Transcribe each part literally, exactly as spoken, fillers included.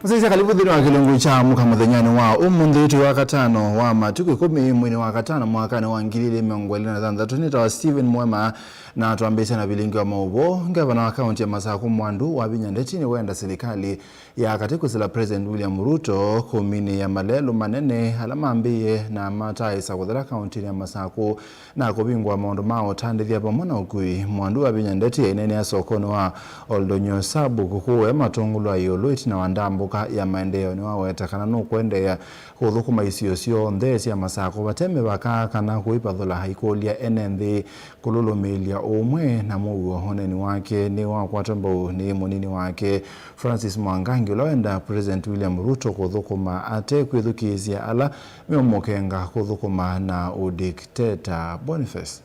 Sisya kalivu nthĩnĩ wa kĩlungu kya mũka mũthenyanĩ wa ũmũnthĩ. Twĩ wa katano wa matukũ ĩkũmi mweinĩ wa katano mwakanĩ wa ngili ilĩ mĩongo ĩlĩ na thanthatũ. Nĩtawa Stephen Mwema, na twambĩĩsya na vilingi wa maũvoo. Ngavana wa kaunti ya Masaku Mwandu Wavinya Ndeti nĩwenda silikalĩ ya katĩ kwĩsĩla President William Ruto kũminĩĩa malelũ manene ala mambĩĩe na mataaĩsa kũthela kauntinĩ ya Masaku na kũvingũa maũndũ ma ũtandĩthya vamwe na ũkui. Mwandu Wavinya Ndeti aineenea sokonĩ wa Oldonyo Sabuk kũũ e Matũngũlũ a ĩũlũ ĩtina wa ndambũka ya maendeeo. Nĩwaweta kana nũkũendeea kũthũkũma isio syonthe sya Masaku vate mĩvaka kana kũivathũla, aikũlya ene nthĩ kũlũlũmĩĩlya ũũmwe na mũuo. Ũneeni wake nĩwakwatwa mbau nĩ mũnini wake Francis Mwangangi, ũla wenda President William Ruto kũthũkũma ate kwĩthukĩĩsya ala meũmũkenga kũthũkũma na ũdikteta. Boniface.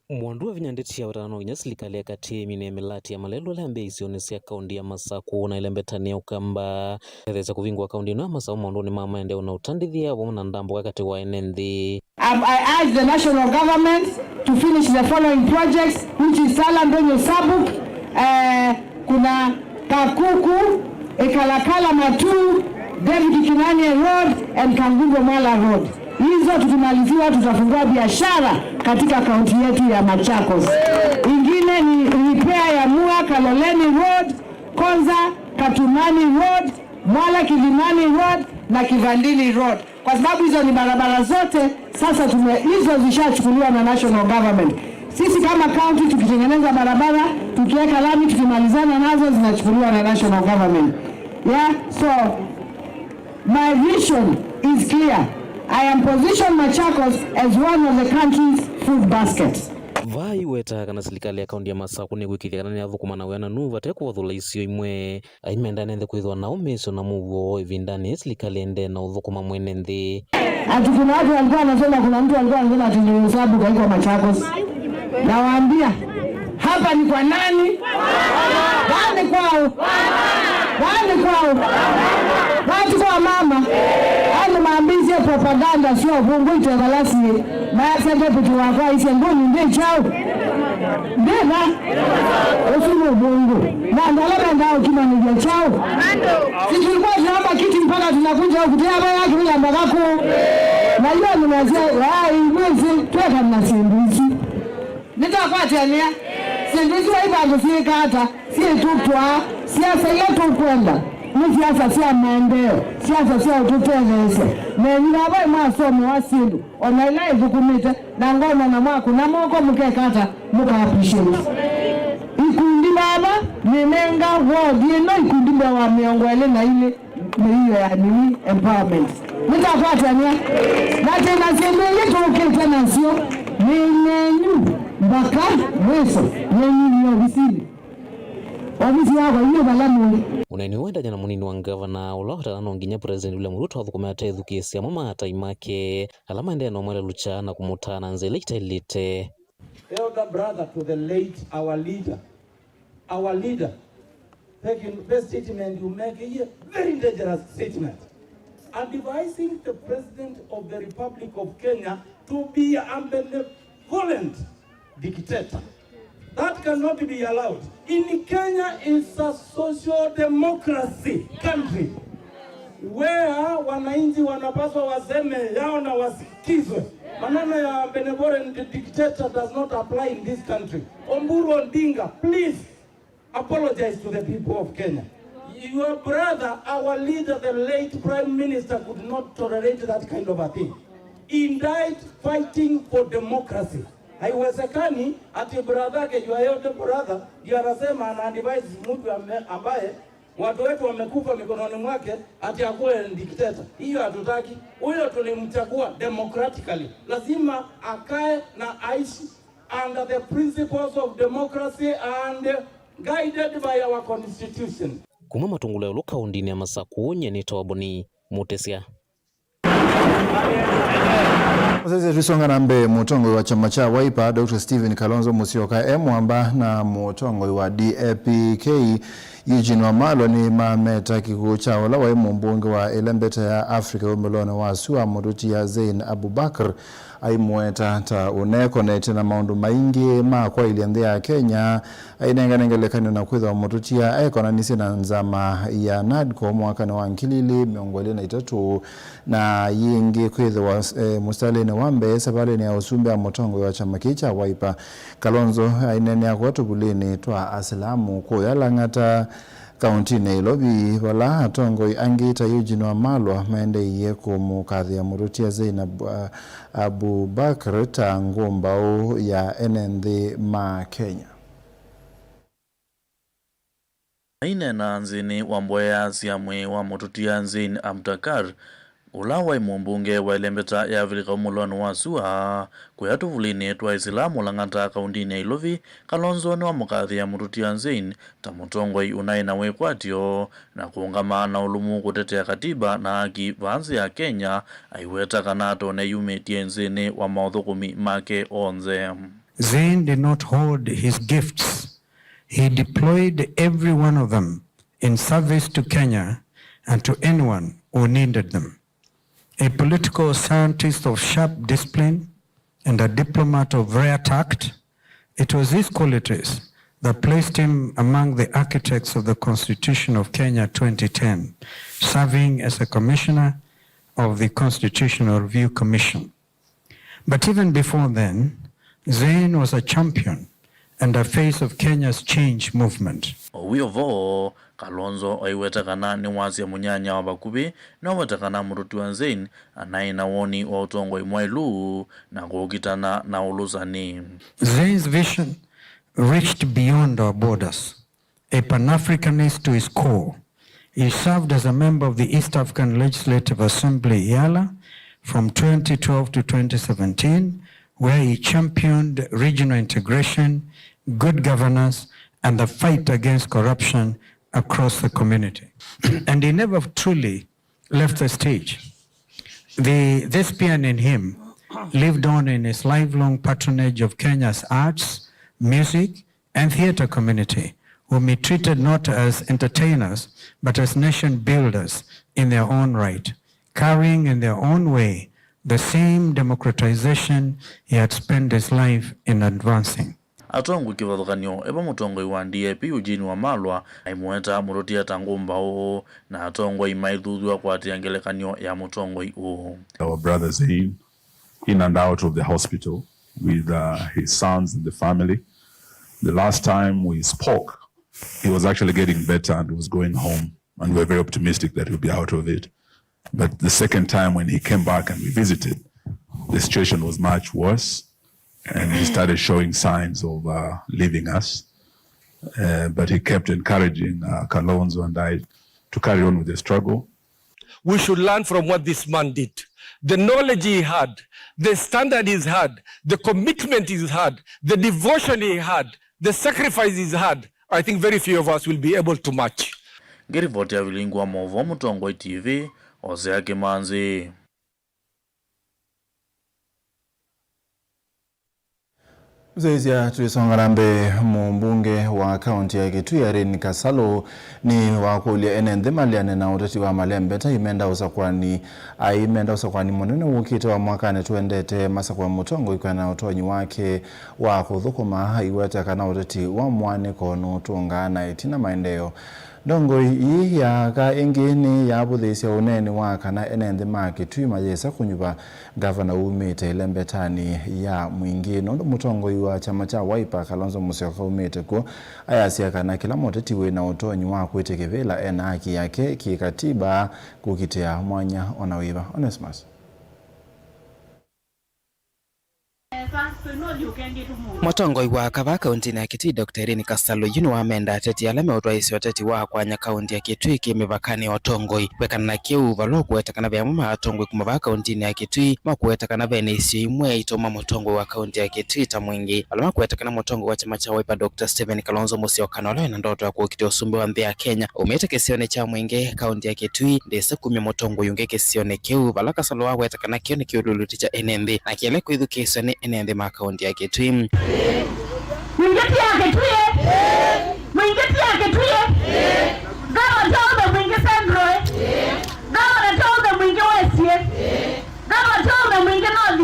Mwandu Wavinya Ndeti awetana no nginya silikalĩ ya katĩ ĩminĩe mĩlati ya malelũ ala ambĩĩe isionĩ sya kaunti ya Masaku na ĩlembeta nĩ Ũkamba. Ethesya kũvingũa kaunti ĩno ya Masaku maũndũnĩ ma maendeeo na ũtandĩthya vamwe na ndambũka katĩ wa ene nthĩ. Um, I urge the national government to finish the following projects, which is Sala Ndonyo Sabuk, eh, kuna Kakuku, Ikalakala Matu, David Kinanie Road and Kangundo Mwala Road. Hizo tukimaliziwa tutafungua biashara katika kaunti yetu ya Machakos. Ingine ni repair ya Mua Kaloleni Road, Konza Katumani Road, Mwala Kilimani Road na Kivandini Road. Kwa sababu hizo ni barabara zote, sasa tume-, hizo zishachukuliwa na national government. Sisi kama county tukitengeneza barabara, tukiweka lami, tukimalizana nazo, zinachukuliwa na national government. Yeah, so my vision is clear. I am positioned Machakos as one of the country's food baskets. Vaa aiweta kana silikalĩ ya kaunti ya Masaku nĩkwĩkĩĩthya kana nĩyathũkũma na wĩananu vate kũvathũla isio imwe. Aimenda nĩnthe kwĩthĩwa na ũmĩĩsyo na mũuo ĩvindanĩ yĩĩ silikalĩ ĩendee na ũthũkũma mwene nthĩ. Ati kuna watu walikuwa wanasema, kuna mtu alikuwa anasema ati ni hesabu kaiko Machakos. Nawaambia, hapa ni kwa nani? Vaa nĩ kwao. Vaa nĩ kwao. Vaa ti kwa mama. Andũ mambĩĩsye propaganda sya ũvũngũ itevalasi. Mayasya deputy wakwa aisye, "Ngũni ndĩ kyaũ? Ndĩ va?" Ũsu nĩ ũvũngũ. Na andũ ala mendaa ũkimanĩlya kyaũ? Si tulikuwa tunaomba kiti mpaka tunakuja huku, tena hapa yake bila mbaka kuu. Na hiyo nimesema, "Ai, mwezi, tweka na syĩndũ isu." Nĩtwakwatĩanĩa. Syĩndũ isu vai vandũ syĩka ata? Syĩtũtwaa. Siasa ila tũkwenda nĩ siasa sya maendeeo, siasa sya ũtũtetheesya. Nenyu vava mwasomewa syĩndũ, o na ila ithũkũmĩte, na ngona na mwakũna moko mũkeka ata mũka appreciate. Ikundi vava, nĩnenga ward ĩno ikundi mbee wa mĩongo ĩlĩ na ilĩ mĩio ya nini empowerment. Nĩtakwatania. Na tena syĩndũ ingĩ tũkĩte nasyo, nĩ nenyu mpaka mwiso, nenyu nĩ ovisinĩ. Ovisi yakwa inyuĩ vala mũĩ. Ũneeni ũũ wendany'a na mũnini wa ngavana, ũla wetana no nginya President William Ruto athũkũme atethukĩĩsya amwe ma atai make ala maendee na ũmwelelũkya na kũmũtaa na nzĩa ila itaĩlĩte. Elder brother to the late, our leader, our leader, thank you, the statement you make here, very dangerous statement, advising the President of the Republic of Kenya to be a benevolent dictator. That cannot be allowed. In Kenya is a social democracy country where wananchi wanapaswa waseme yao na wasikizwe. Maneno ya benevolent dictator does not apply in this country. Oburu Odinga, please, apologize to the people of Kenya. Your brother, our leader, the late Prime Minister, could not tolerate that kind of a thing. He died fighting for democracy. Haiwezekani ati brother yake, your elder brother, ndiye anasema ana advise mtu ame-, ambaye watu wetu wamekufa mikononi mwake ati akuwe dictator. Hiyo hatutaki. Huyo tulimchagua democratically. Lazima akae na aishi under the principles of democracy and guided by our constitution. Kuma Matũngũlũ ya ĩũlũ kaũndĩnĩ ya Masaku, nyie nĩtawa Boni Mũtĩsya. Mũsyaĩĩsya, tũisonga na mbee, mũtongoi wa kyama kya Wiper, Doctor Stephen Kalonzo Musyoka, e mwamba na mũtongoi wa D A P K, Eugene Wamalwa, nĩmameta kĩkw'ũ kya ũla waĩ mũmbunge wa ĩla mbeta ya Africa wumĩlonĩ wa sua, mũtũtia Zein Abubakar. Aimũweta ta ũnekonetye na maũndũ maingĩ ma kwaĩlya nthĩ ya Kenya, ainengane ngelekany'o na kwĩthĩwa Mũtũtia aekonanisye na nzama ya NADCO mwakanĩ wa ngili ilĩ mĩongo ĩlĩ na itatũ, na yĩngĩ kwĩthĩwa, eh, mũsitalĩnĩ wa mbee savalĩnĩ ya ũsumbĩ wa mũtongoi wa kyama kĩĩ kya Wiper. Kalonzo aineenea kũu tũvulĩnĩ twa Asilamu kũya Lang'ata, kaũntĩnĩ ya Ilovi, vala atongoi angĩ ta Eugene Wamalwa maendeeie kũmũkathĩa Mũtũtia Zein Abu-, Abubakar ta ngũmbaũ ya ene nthĩ ma Kenya. Aineena nthĩnĩ wa mboya sya mwĩĩ wa Mũtũtia Zein Abubakar, ũla waĩ mũmbunge wa ĩlembeta ya Avilika Umũlonĩ wa Sua, kũya tũvulĩnĩ twa Isilamu Lang'ata kaũntĩnĩ ya Ilovi, Kalonzo nĩwamũkathĩa Mũtũtia Zein ta mũtongoi ũnaĩ na wĩkwatyo na kũũngama na ũlũmu kũtetea katiba na haki vaa nthĩ ya Kenya, aiweta kana tone yumĩtye nthĩnĩ wa maũthũkũmi make onthe. Zein did not hoard his gifts. He deployed every one of them in service to Kenya and to anyone who needed them. A political scientist of sharp discipline and a diplomat of rare tact, it was these qualities that placed him among the architects of the Constitution of Kenya twenty ten, serving as a commissioner of the Constitutional Review Commission. But even before then, Zein was a champion and a face of Kenya's change movement. O wĩ o vo, Kalonzo aiweta kana nĩwasya mũnyanya wa vakuvĩ noweta kana Mũtũtia Zein anaĩ na woni wa ũtongoi mwaĩlu na kũkitana na ũlũsani. Zein's vision reached beyond our borders. A Pan-Africanist to his core, he served as a member of the East African Legislative Assembly, EALA, from twenty twelve to twenty seventeen, where he championed regional integration, good governance, and the fight against corruption across the community. And he never truly left the stage. The thespian in him lived on in his lifelong patronage of Kenya's arts, music, and theatre community, whom he treated not as entertainers, but as nation builders in their own right, carrying in their own way the same democratization he had spent his life in advancing. Atongoi kĩvathũkany'o, eva mũtongoi wa D A P Eugene Wamalwa aimũweta Mũtũtia ta ngũmbaũ, na atongoi maithuthw'a kũatĩĩa ngelekany'o ya mũtongoi ũũ. Our brother Zein, in and out of the hospital with, uh, his sons and the family. The last time we spoke, he was actually getting better and was going home, and we were very optimistic that he'll be out of it. But the second time when he came back and we visited, the situation was much worse, and he started showing signs of, uh, leaving us. Uh, but he kept encouraging, uh, Kalonzo and I to carry on with the struggle. We should learn from what this man did. The knowledge he had, the standard he had, the commitment he had, the devotion he had, the sacrifice he had, I think very few of us will be able to match. Ngĩrivoti ya vilingi wa maũvoo Mũtongoi T V, Hosea Kĩmanzi. Mũsyaĩĩsya, tũisonga na mbee, mũmbunge wa kaũntĩ ya Kitui, Irene Kasalu, nĩwakũlya ene nthĩ maleane na ũteti wa malembeta aimenda ũsakwani, aimenda ũsakwani mũnene wũkĩte wa mwakanĩ tũendete masakũe mũtongoi kwĩana na ũtonyi wake wa kũthũkũma, aiweta kana ũteti wa mwanĩko nũtũngaa na ĩtina maendeeo. Ndongoi ii ya aka ĩngĩ nĩyavũthĩĩsya ũneeni wa kana ene nthĩ ma Kitui mayĩsa kũnyuva ngavana wumĩte ĩlembetanĩ ya Mwingĩ, nũndũ mũtongoi wa kyama kya Wiper, Kalonzo Musyoka, wumĩte kw'o, ayasya kana kĩla mũteti wĩ na ũtonyi wa kwĩtya kĩvĩla e na haki yake kĩkatiba kũkitĩa mwanya o na wĩva. Onesmus. Mũtongoi wa aka vaa kaũntĩnĩ ya Kitui, Doctor Irene Kasalu, yu nĩwamenda ateti ala meũtwaĩĩsya ũteti wa kwanya kaũntĩ ya Kitui kĩ mĩvakanĩ ya ũtongoi. Kwĩkana na kĩu, vala ũkũweta kana ve amwe ma atongoi kuma vaa kaũntĩnĩ ya Kitui makũweta kana ve na isio imwe itauma mũtongoi wa kaũntĩ ya Kitui ta Mwingĩ, vala makũweta kana mũtongoi wa kyama kya Wiper, Doctor Stephen Kalonzo Musyoka, na ũla wĩ na ndoto ya kũkitĩa ũsumbĩ wa nthĩ ya Kenya, umĩte kĩsionĩ kya Mwingĩ, kaũntĩ ya Kitui, ndĩsa kumya mũtongoi ũngĩ kĩsionĩ kĩu, vala Kasalu waweta kana kĩu nĩ kĩũlũlũtĩ kya ene nthĩ, na kĩele kwĩthukĩĩsw'a nĩ ene nthĩ ma kaũntĩ ya Kitui. Mwingĩ ti ya Kitui. Mwingĩ ti ya Kitui. Ngavana tũũme Mwingĩ Central. Ngavana tũũme Mwingĩ West. Ngavana tũũme Mwingĩ North.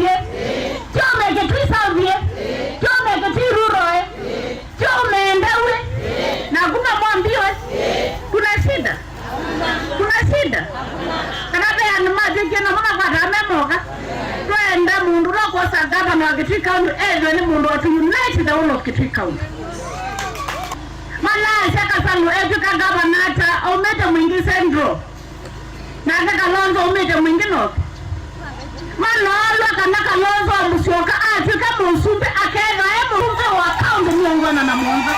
Gavana wa Kitui County ethwe nĩ mũndũ wa to unite the whole of Kitui County. Manasya Kasalu etw'ĩka gavana ata aumĩte Mwingi Central, nake Kalonzo aumĩte Mwingi North. Manoolwa kana Kalonzo wa Musyoka atw'ĩka mũsumbĩ akethwa e mũsumbĩ wa kaunti mĩongo ĩna na mũonza.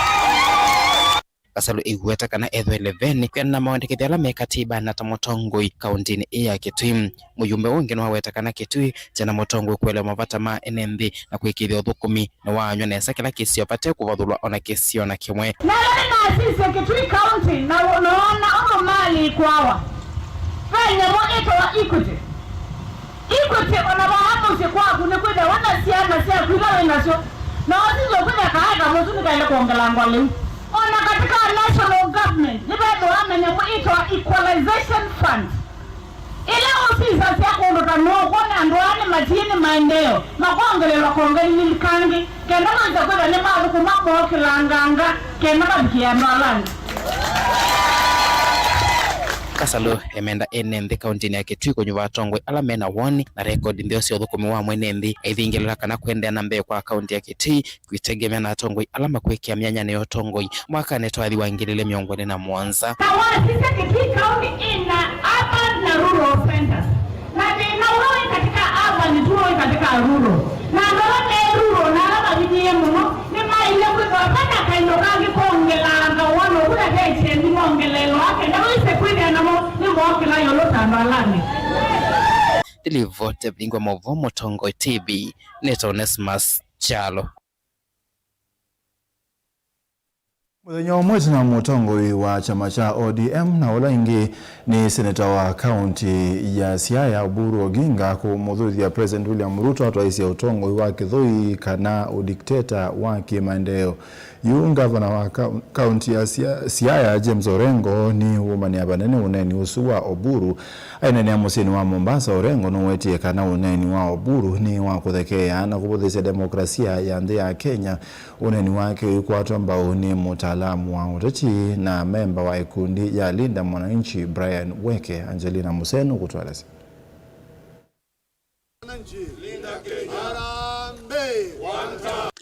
Kasalu ĩweta kana ethwe leveni kwĩanana na mawendekethyo ala me katibanĩ ta mũtongoi kauntinĩ ĩĩ ya Kitui. Mũyumbe ũngĩ nĩwaweta kana Kitui kyĩna mũtongoi kũelewa mavata ma ene nthĩ na kwĩkĩĩthya ũthũkũmi nĩwaanywa nesa kĩla kĩsio vate kũvathũlwa ona kĩsio na kĩmwe. Nalo nĩnasisye Kitui County na noona ũndũ malĩkwawa. Ve nyamũ ĩtawa equity. Equity, ona vaa mũsyĩ kwaku nĩkwĩthĩwa na syana syaku ila wĩ nasyo, na wasisya kwĩthĩa kaeka mũsu nĩkaĩle kwongelangwa lĩu. Ona katika national government nĩvethĩwa na nyamũ ĩtawa equalization fund, ĩla ũsisasya kũndũ ta nũkwona andũ aa nĩmatiĩ nĩ maendeeo, makongelelwa kongeni kangĩ, kenda mawĩse kwĩthwa nĩmathũkũma mookĩlanganga kenda mavikĩe andũ ala angĩ. Kasalu emenda ene nthĩ kauntinĩ ya Kitui kũnyuva atongoi ala mena woni na rekodi ntheo sya ũthũkũmi wa mwene nthĩ, aithingĩlĩla kana kũendeea na mbee kwa kaunti ya Kitui kwĩtegemea na atongoi ala makwĩkĩa myanyanĩ ya ũtongoi mwakanĩ twathi wa ngili ilĩ mĩongo ĩlĩ na mũonza. Na wasisya Kitui County ina urban na rural centers. Na thĩna ũla wĩ katika urban nĩtuo wĩ katika rural. Na andũ ala me rural na ala mavinyĩĩe mũno nĩmaĩle kwĩthĩwa ve na kaindo kangĩ kongelaa ngawano ũla ve kyendi mongeleelwa kenda wĩse kwĩthĩa namo nĩmookĩla ĩũlũ ta andũ ala angĩ. Ndilivoti vingwa mavo Mũtongoi T V, nĩtawa Onesmus Kyalo. Mũthenya ũmwe ĩtina mũtongoi wa kyama kya O D M na ũla ĩngĩ nĩ seneta wa kaunti ya Siaya Oburu Oginga kũmũthuthya President William Ruto atwaĩsye ũtongoi wa kĩthũi kana ũdikteta wa kĩmaendeeo. Yu ngavana wa ka-, kaunti ya Sia-, Siaya James Orengo nĩ wũmanĩa vanene ũneeni ũsu wa Oburu. Aineenea mũsyĩnĩ wa Mombasa, Orengo nũwetie kana ũneeni wa Oburu nĩ wa kũthekeea na kũvũthĩsya demokrasia ya nthĩ ya Kenya. Ũneeni wake ũikwatwa mbau nĩ mũtaalamu wa ũteti na memba wa ĩkundi ya Linda Mwananchi, Brian Weke. Angelina Museno kũtũelesya.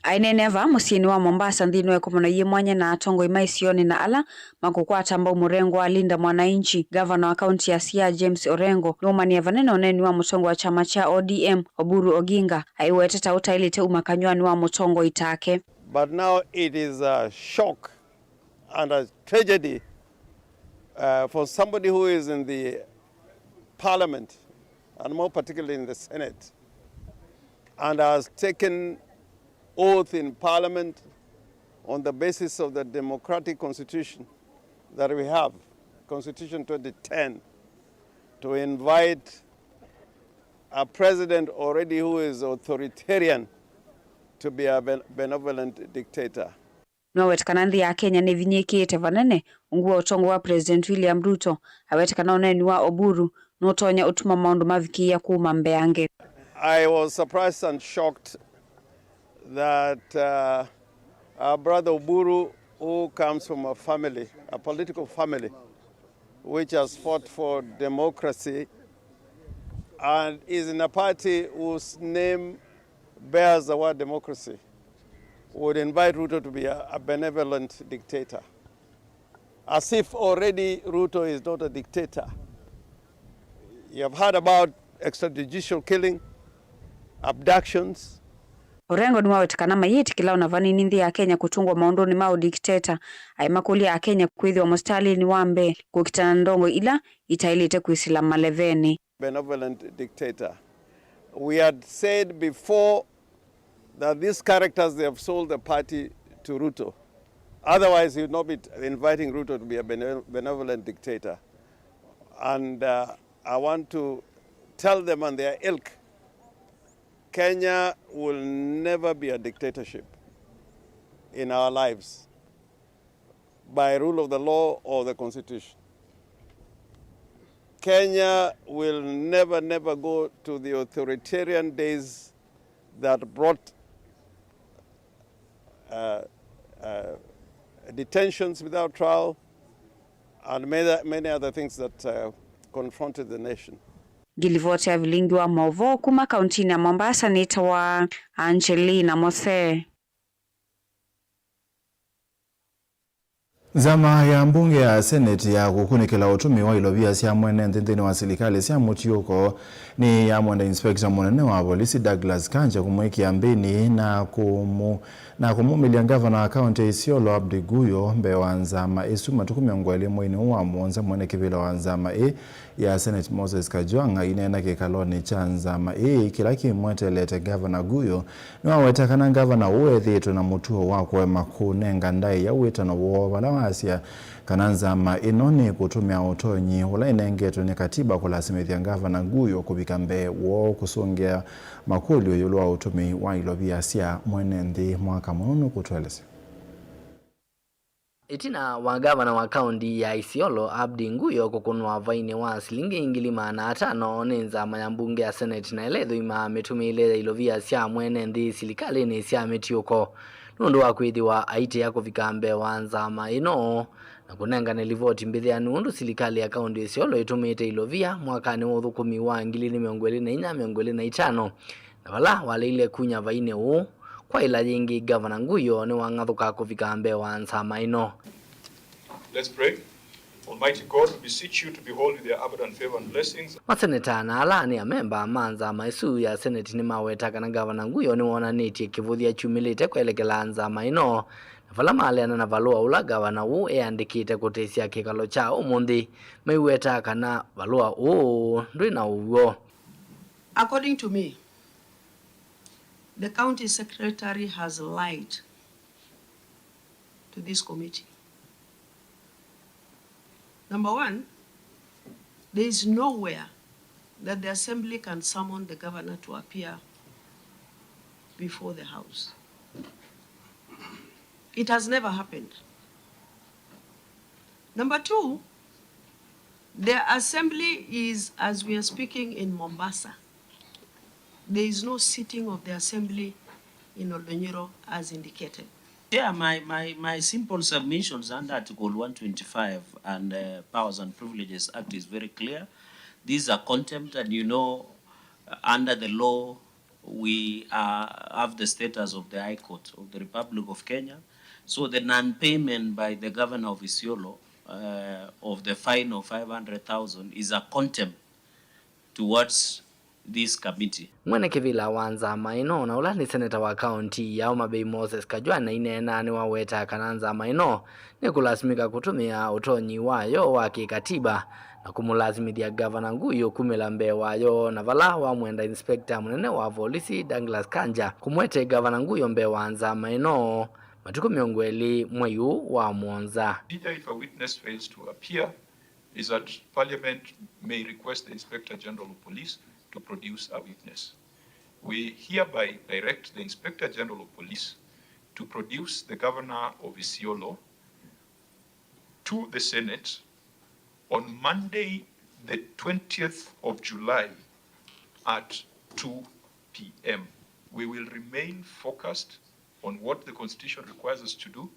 Aineenea vaa mũsyĩnĩ wa Mombasa nthĩnĩ wa ĩkomano yĩ mwanya na atongoi ma isionĩ na ala makũkwata mbau mũrengo wa Linda Mwananchi, ngavana wa kaunti ya Siaya James Orengo nũũmanyie vanene ũneeni wa mũtongoi wa kyama kya O D M, Oburu Oginga, aiwete ta ũtaĩlĩte uma kanyw'anĩ wa mũtongoi take. But now it is a shock and a tragedy, uh, for somebody who is in the parliament, and more particularly in the Senate, and has taken oath in parliament on the basis of the democratic constitution that we have, Constitution twenty ten, to invite a president already who is authoritarian to be a ben-, benevolent dictator. Nĩwaweta kana nthĩ ya Kenya nĩvinyĩĩkĩĩte vanene ungu wa ũtongoi wa President William Ruto. Awete kana ũneeni wa Oburu nũtonya ũtuma maũndũ mavikĩĩa kuma mbeange. I was surprised and shocked that, uh, our brother Oburu, who comes from a family, a political family, which has fought for democracy and is in a party whose name bears the word democracy, would invite Ruto to be a, a benevolent dictator, as if already Ruto is not a dictator. You have heard about extrajudicial killing, abductions. Orengo nĩwaweta kana mayĩtĩkĩla ona vanini nthĩ ya Kenya kũtũngwa maũndũnĩ ma ũdikiteta, aimakũlya Akenya kwĩthĩwa mũsitalĩnĩ wa mbee kũkitana ndongo ila itaĩlĩte kwĩsĩla malevenĩ. Benevolent dictator. We had said before that these characters, they have sold the party to Ruto. Otherwise, he would not be t-, inviting Ruto to be a bene-, benevolent dictator. And, uh, I want to tell them and their ilk, Kenya will never be a dictatorship in our lives by rule of the law or the constitution. Kenya will never, never go to the authoritarian days that brought, uh, uh, detentions without trial and many, many other things that, uh, confronted the nation. Ngilivoti ya vilingi wa maũvoo kuma kauntinĩ ya Mombasa nĩtawa Angelina Mose. Nzama ya mbunge ya Senate ya kũkunĩkĩla ũtũmĩi wa ilovia sya mwene nthĩ nthĩnĩ wa silikalĩ sya mũtiũko nĩyamwenda inspector mũnene wa volisi Douglas Kanja kũmwĩkĩa mbĩnĩ na kũmũ-, na kũmumĩlya ngavana wa kaunti ya Isiolo Abdi Guyo mbee wa nzama ĩsu. Matukũ mĩongo ĩlĩ mweinĩ ũũ wa mũonza, mwene kĩvĩla wa nzama ĩ ya Senate Moses Kajwang' aineena kĩkalonĩ kya nzama ĩĩ kĩla kĩmweteelete ngavana Guyo, nĩwaweta kana ngavana ũũ ethĩĩtwe na mũtuo wa kũema kũnenga ndaĩa wĩtano woo, vala wasya kana nzama ĩno nĩkũtũmĩa ũtonyi ũla ĩnengetwe nĩ katiba kũlasimĩthya ngavana Guyo kũvika mbee woo kũsũngĩa makũlyo ĩũlũ wa ũtũmĩi wa ilovia sya mwene nthĩ. Mwaka Mũnũnũ kũtũelesya. Ĩtina wa ngavana wa kaunti ya Isiolo, Abdi Nguyo, kũkũnwa vainĩ wa silingi ngili maana atano nĩ nzama ya mbunge ya Senate na ĩla ĩthũimaa mĩtũmĩĩle ya ilovia sya mwene nthĩ silikalĩnĩ sya mĩtiũko, nũndũ wa kwĩthĩwa aitĩa kũvika mbee wa nzama ĩno na kũnengane livoti mbĩthĩanu ũndũ silikalĩ ya kaunti ya Isiolo ĩtũmĩĩte ilovia mwakanĩ wa ũthũkũmi wa ngili mĩongo ĩlĩ na inya mĩongo ĩlĩ na itano, na vala waleile kunya vainĩ ũũ, kwa ĩla yĩngĩ, Ngavana Nguyo nĩwang'athũka kũvika mbee wa nzama ĩno. Let's pray. Almighty God, we beseech you to behold with your abundant favor and blessings. Maseneta na ala nĩ amemba ma nzama ĩsu ya Senate nĩmaweta kana Ngavana Nguyo nĩwonanĩtye kĩvũthya kyumĩlĩte kwelekela nzama ĩno, na vala maleana na valũa ũla ngavana ũũ eandĩkĩte kũtĩsya kĩkalo kya ũmũnthĩ, maiweta kana valũa ũũ ndwĩ na ũw'o. According to me, the county secretary has lied to this committee. Number one, there is nowhere that the assembly can summon the governor to appear before the house. It has never happened. Number two, the assembly is, as we are speaking, in Mombasa. There is no sitting of the assembly in Oldonyiro as indicated. Yeah, my, my, my simple submissions under Article one twenty-five and, uh, Powers and Privileges Act is very clear. These are contempt, and you know, uh, under the law, we, uh, have the status of the High Court of the Republic of Kenya. So the non-payment by the governor of Isiolo, uh, of the fine of five hundred thousand is a contempt towards this committee. Mwene kĩvĩla wa nzama ĩno, na ũla nĩ seneta wa kaunti ya Homa Bay Moses Kajwang' aineena, nĩwaweta kana nzama ĩno nĩkũlasimĩka kũtũmĩa ũtonyi wayo wa kĩkatiba na kũmũlasimĩthya Ngavana Nguyo kumĩla mbee wayo, na vala wamwenda inspector mũnene wa volisi Douglas Kanja kũmwete Ngavana Nguyo mbee wa nzama ĩno matukũ mĩongo ĩlĩ mwei ũũ wa mũonza. If a witness fails to appear, is that Parliament may request the Inspector General of Police to produce a witness. We hereby direct the Inspector General of Police to produce the Governor of Isiolo to the Senate on Monday, the twentieth of July at two p m. We will remain focused on what the Constitution requires us to do,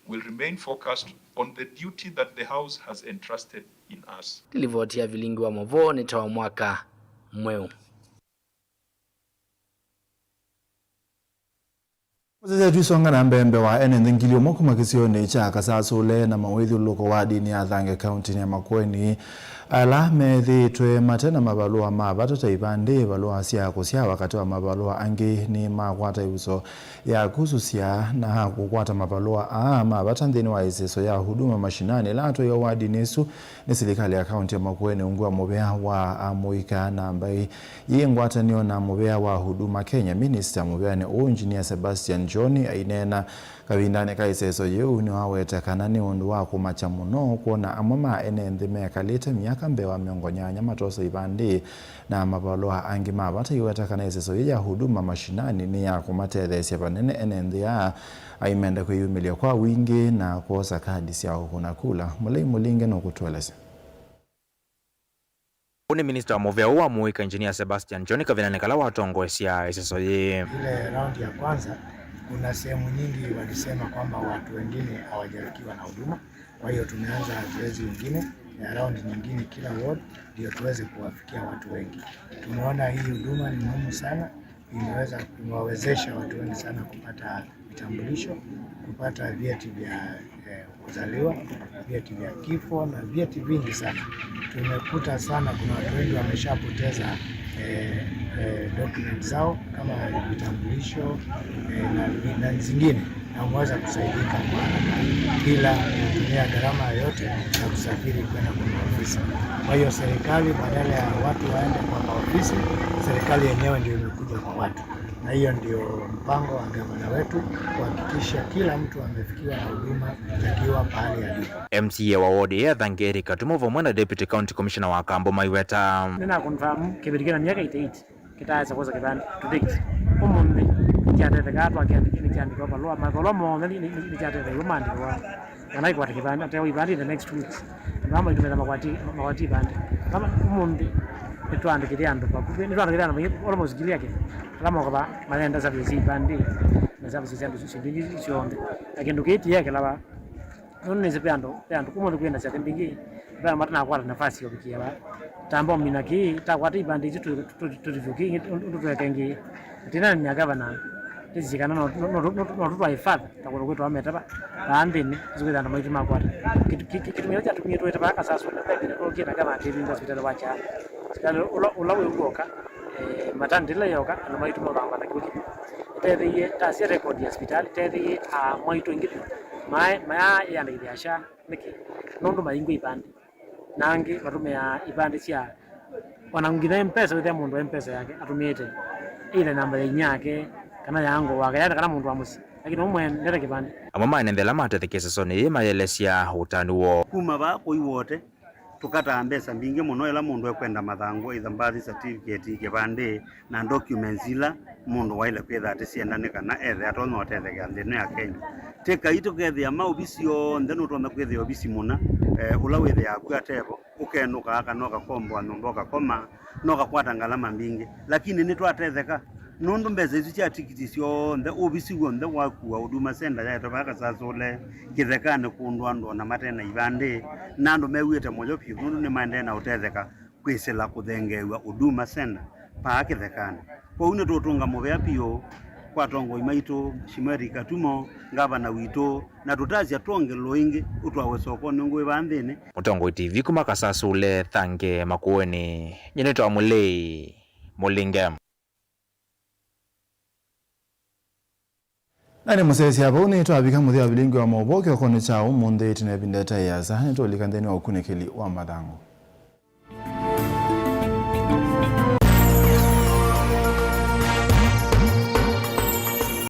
will remain focused on the duty that the House has entrusted in us. Nĩ livoti ya vilingi wa maũvoo nĩ ta wa mwaka mweũ. Mũsese twisonga na mbee, mbee wa ene nthĩ ngili ũmwe kuma kĩsionĩ kya Kasasũle na mawĩthyũlũlũko wa ndini ya Thange kauntinĩ ya Makueni, ala methĩĩtwe mate na mavalũa ma vata ta ivandĩ, valũa sya kũsyawa, katĩ wa mavalũa angĩ, nĩ makwata ĩvuso ya kusũsya na kũkwata mavalũa aa ma vata nthĩnĩ wa ĩseso ya Huduma Mashinani ĩla yatwaiwe wadinĩ ĩsu nĩ silikalĩ ya kaunti ya Makueni ungu wa mũvea wa amũika na mbaĩ yĩ ngwatanĩo na mũvea wa Huduma Kenya. Minista mũveanĩ ũũ, Engineer Sebastian John, aineena kavindanĩ ka ĩseso yĩu, nĩwaweta kana nĩ ũndũ wa kũmakya mũno kwona amwe ma ene nthĩ mekalĩte myaka mbee wa mĩongo nyanya matosa ivandĩ na mavalũa angĩ ma vata. Aiweta kana ĩseso yĩĩ ya Huduma Mashinani nĩ ya kũmatetheesya vanene ene nthĩ aa aimenda kwĩyumĩlya kwa wingĩ na kwosa kadi sya kũkũna kula. Mũlei Mũlinge nũkũtũelesya. Ũũ nĩ minista wa mũvea ũũ wa mũika, Engineer Sebastian John, kavindanĩ kala watongoesya ĩseso yĩĩ. Ile round ya kwanza, kuna sehemu nyingi walisema kwamba watu wengine hawajafikiwa na huduma. Kwa hiyo tumeanza zoezi lingine around nyingine kila ward, ndio tuweze kuwafikia watu wengi. Tumeona hii huduma ni muhimu sana, imeweza, imewawezesha watu wengi sana kupata vitambulisho, kupata vyeti vya, eh, kuzaliwa, vyeti vya kifo na vyeti vingi sana. Tumekuta sana kuna watu wengi wameshapoteza, eh, eh, documents zao kama vitambulisho, eh, na, na zingine, na wameweza kusaidika kwa haraka bila kutumia gharama yoyote ya kusafiri kwenda kwa maofisi. Kwa hiyo serikali, badala ya watu waende kwa maofisi, serikali yenyewe ndio imekuja kwa watu. Na hiyo ndio mpango wa gavana wetu, kuhakikisha kila mtu amefikiwa na huduma akiwa pahali alipo. M C A wa ward ya Thange Eric Katumo vamwe na Deputy County Commissioner wa Kambo maiweta. Nĩna confirm kĩvĩtũkĩte na myaka eighty-eight kĩtaasa kwosa kĩvandĩ to date. Ũmũnthĩ nĩkyatethekaa, twakĩandĩkĩa, nĩkyaandĩkĩwa valũa, mavalũa monthe nĩ- nĩ- nĩ- nĩkyatetheew'a maandĩkĩwa. Kana ikwata kĩvandĩ, atewa ivandĩ in the next two weeks. Andũ aa maitũmĩte makwati, makwati ivandĩ. Kama ũmũnthĩ, nĩtwandĩkĩthya andũ vakuvĩ, nĩtwandĩkĩthya andũ maingĩ, almost ngili yake. Ala moka va, mayenda service ya ivandĩ, na services sya andũ syĩndũ ingĩ syonthe. Na kĩndũ kĩĩ tiekela va. Nũndũ nĩsĩ ve andũ, ve andũ, ũmũnthĩ kwĩna syathĩ mbingĩ, ve andũ matanakwata nafasi ya ũvikĩa va. Tamba ũmina kĩĩ, takwata ivandĩ isu tũ- tũ- tũ- tũtũtũkĩ, ũndũ tweka ĩngĩ. Tĩnanĩ na gavana, tĩsisye kana no- no- no- no- no tũtwae further. Ta kũndũ kwĩtawa Metava, vaa nthĩnĩ, nĩsĩ kwĩthĩa andũ maitũ makwata. Kĩtu- kĩ- kĩ- kĩtumi kĩla kyatumie twĩte vaa Kasasũle, ve ĩvinda twookie na gavana tĩvinga sivitalĩ wa Kyalo. Sivitalĩ ũla, ũla wĩ ũkoka, eh, maternity ĩla yoka, andũ maitũ mathamba na kĩw'ũ kĩmwe. Ĩtetheie, tasya record ya sivitalĩ, ĩtetheie, ah, mwaitũ aingĩ vyũ. Maĩ, mayaa ĩandĩkĩthya SHA, nĩkĩ? Nũndũ maingwa ivandĩ. Na angĩ matũmĩaa ivandĩ sya, ona nginya M-Pesa, wĩthĩa mũndũ M-Pesa yake atũmĩĩte either namba ya inyia yake, kana ya uncle wake, yani kana mũndũ wa mũsyĩ, lakini ũmwendete kĩvandĩ. Amwe ma ene nthĩ ala matethekie sesonĩ yĩĩ mayĩelesya ũtanu woo. Kuma vaa kũi Wote, tũkataa mbesa mbingĩ mũno ĩla mũndũ ekwenda mathangũ, either birth certificate, kĩvandĩ, na documents ila mũndũ waĩle kwĩtha atĩ syenda nĩ kana ethe atonya ũtethekea nthĩ ĩno ya Kenya. Tĩkai tũkethĩa maovisi onthe, nũtonya kwĩthĩa ovisi mũna, eh, ũla wĩthĩaa kw'o atevo, ũkenũkaa kana ũkakomboa nyũmba ũkakoma, na ũkakwata ngalama mbingĩ. Lakini nĩtwatetheka, nũndũ mbesa isu sya tikiti syonthe, ovisi w'onthe wakua Huduma Center yaetwe vaa Kasasũle, kĩthekanĩ kũndũ andũ ona mate na ivandĩ, na andũ mew'ĩte mũyo vyũ, nũndũ nĩmaendee na ũtetheka kwĩsĩla kũthengeew'a Huduma Center paa kĩthekanĩ. Kwoou nĩtũũtũnga mũvea vyũ kwa atongoi maitũ, Mheshimiwa Eric Katumo, ngavana witũ, na tũtasya twongelwe ĩngĩ ũtwawe sokonĩ ngũĩ vaa nthĩnĩ. Mũtongoi T V kuma Kasasũle, Thange, Makueni, nyie nĩtawa Mũlei Mũlinge. Na nĩ mũsyaĩĩsya vau nĩtwavika mũthya wa vilingi wa maũvoo kĩokonĩ kya ũmũnthĩ. Ĩtina ya ĩvinda ĩtaĩ ĩasa, nĩtũũlika nthĩnĩ wa ũkunĩkĩli wa mathangũ.